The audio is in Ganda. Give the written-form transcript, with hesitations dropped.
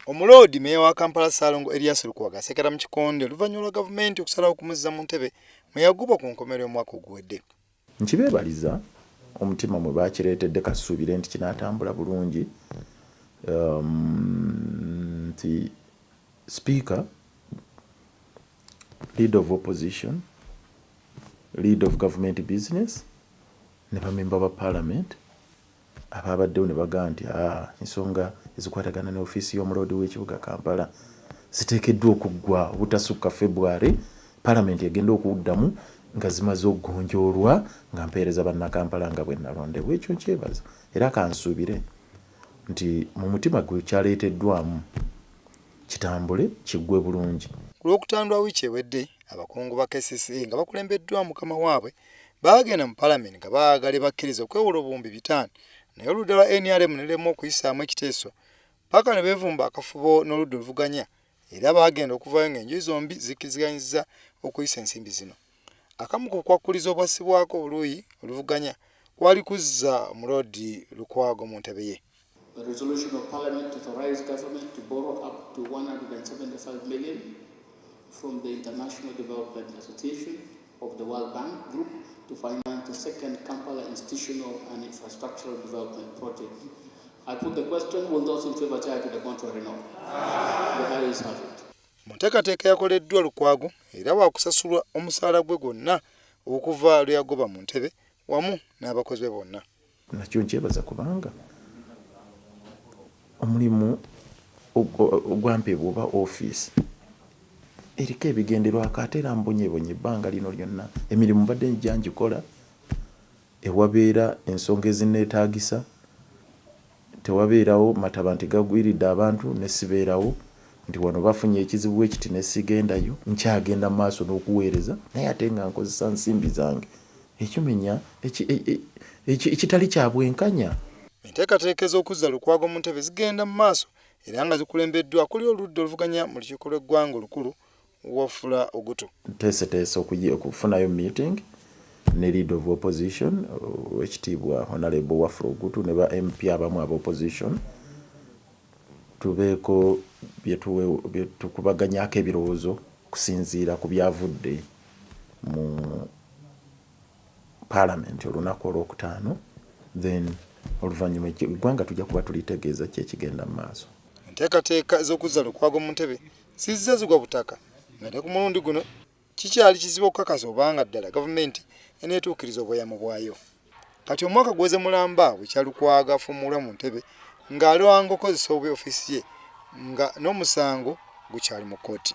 Omuloodi meeya wa Kampala Ssaalongo Erias Lukwago asekera mu kikonde oluvannyuma lwa gavumenti okusalawo okumuzza mu ntebe mwe yagobwa ku nkomerero y'omwaka oguwedde. Nkibeebaliza omutima mwe bakireetedde kasuubire nti kinaatambula bulungi nti Sipiika, Leader of Opposition, Leader of Government Business ne bamemba ba Palamenti abaabaddewo ne bagamba nti ensonga ezikwatagana ne ofiisi y'omuloodi w'ekibuga Kampala ziteekeddwa okuggwa obutasukka February, Palamenti egenda okuddamu nga zimaze okugonjoolwa nga mpeereza Bannakampala nga bwe nalondebwa. Ekyo nkyebaza era kansuubire nti mu mutima gwe kyaleeteddwamu kitambule kiggwe bulungi. Ku Lwokutaano lwa wiiki ewedde, abakungu ba KCCA nga bakulembeddwamu mukama waabwe baagenda mu palamenti nga baagala ebakkirize okwewola obuwumbi 500 naye oludda lwa NRM ne lulemwa okuyisaamu ekiteeso paka ne beevumba akafubo n'oludda oluvuganya era baagenda okuvaayo ng'enjuyi zombi zikkiriziganyizza okuyisa ensimbi zino. Akamu ku bukwakkulizo obwassibwako oluuyi oluvuganya kwali kuzza omuloodi Lukwago mu ntebe ye. A resolution of Parliament to authorize government to borrow up to 175 million from the International Development Association of the World Bank Group to finance the second Kampala Institutional and Infrastructural Development Project. I put the question, will those in favor say aye, to the contrary, no. The ayes have it. Mu nteekateeka eyakoleddwa Lukwago era waakusasulwa omusaala gwe gwonna okuva lwe yagoba mu ntebe wamu n'abakozi be bonna. Nakyo nkyebaza kubanga omulimu ogwampeebwa oba ofiisi eriko ebigenderwako ate era mbonyebonye ebbanga lino lyonna emirimu mbadde njja ngikola ewabeera ensonga ezinneetaagisa tewabeerawo mataba nti gagwiridde abantu ne sibeerawo nti wano bafunye ekizibu bwe kiti ne sigendayo nkyagenda mu maaso n'okuweereza naye ate nga nkozesa nsimbi zange ekimenya ekitali kya bwenkanya. Enteekateeka ez'okuzza Lukwago mu ntebe zigenda mu maaso era nga zikulembeddwa akulira oludda oluvuganya mu lukiiko lw'eggwanga olukulu Wafula Ogutu. Nteeseteese okufunayo meeting ne leader of opposition owekitiibwa Honalebo Wafula Ogutu ne ba MP abamu aba opposition tubeeko byetukubaganyako ebirowoozo okusinziira ku byavudde mu Palamenti olunaku Olwokutaano then oluvannyuma eggwanga tujja kuba tulitegeeza ki ekigenda mu maaso. Enteekateeka z'okuzza Lukwago mu ntebe zizze zigwa butaka nga ne ku mulundi guno kikyali kizibu okukakasa obanga ddala gavumenti eneetuukiriza obweyamo bwayo. Kati omwaka guweze mulamba bukya Lukwago afuumuulwa mu ntebe ng'alwanga okukozesa obubi ofiisi ye nga n'omusango gukyali mu kkooti.